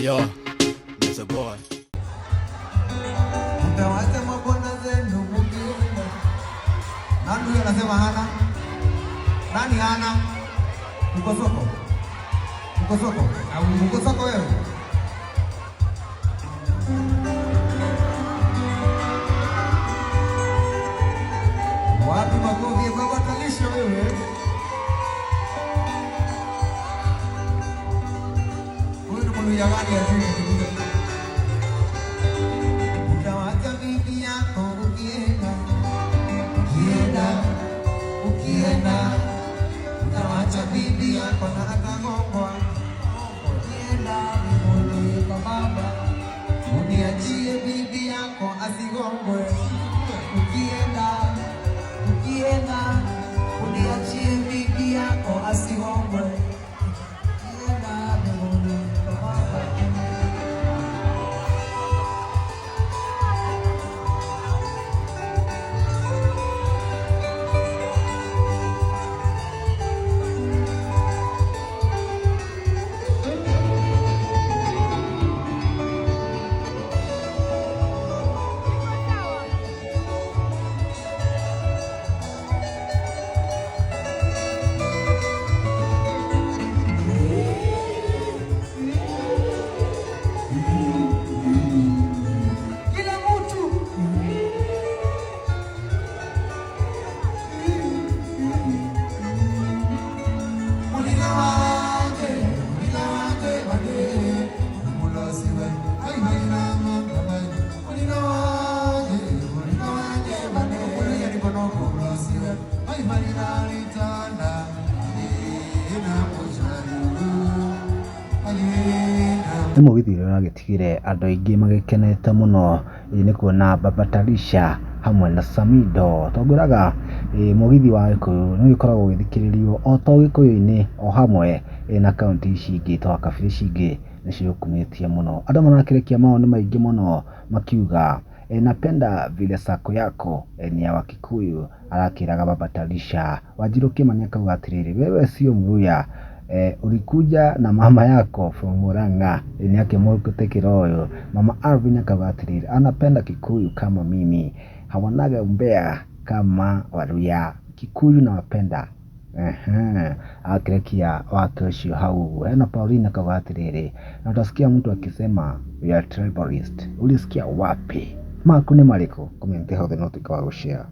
Yo, Mr. Boy. Mtawacha mabwana zenu mkienda. Nani huyo anasema hana? Nani hana? Uko soko? Uko soko? Uko soko wewe? Wapi makofi ya Baba Talisha wewe? Huyu ni Mluya gani ajui kupiga? Utawacha bibi yako ukienda, ukienda, ukienda. Utawacha bibi yako na atagongwa. Ukienda mbinguni kwa baba, uniachie bibi yako asigongwe. Ukienda, ukienda, uniachie bibi yako asigongwe. Ukienda mbinguni kwa baba. Kila mtu. Mulina wanje, mulina wanje bane, mulosiwe, ai mulina mama, mulina wanje, mulina wanje bane, mulina nikonoko mulosiwe, ai mulina litanda, ina kusharibu, alina. Nĩ mũgithi ũrĩa ũragĩtigire andũ aingĩ magĩkenete mũno nĩ kuona Baba Talisha hamwe na Samidoh. Tongwĩraga mũgithi wa Gĩkũyũ nĩ ũgĩkoragwo ũgĩthikĩrĩrio o to Gĩkũyũ-inĩ o hamwe na kaũntĩ ici ingĩ ta kabira ici ingĩ nĩciũkumĩtie mũno. Andũ marakĩrekia mawoni maingĩ mũno makiuga napenda vile sako yako ni ya Wakikuyu, arakĩraga Baba Talisha. Wanjiru Kimani akauga atĩrĩrĩ, wewe sio Mluya, ulikuja na mama yako from Murang'a, nĩ akĩmũtĩkĩra ũyũ. Mama Alvin akauga atĩrĩrĩ, anapenda Kikuyu kama mimi, hawanaga umbea kama Waluya, Kikuyu nawapenda. Ehe, akĩrekia wake ũcio hau ũguo. Hena Pauline akauga atĩrĩrĩ, na utasikia mtu akisema we are tribalist. Ulisikia wapi? Maku nĩ marĩkũ? Comment hau thĩ na ũtuĩke wa gũshare.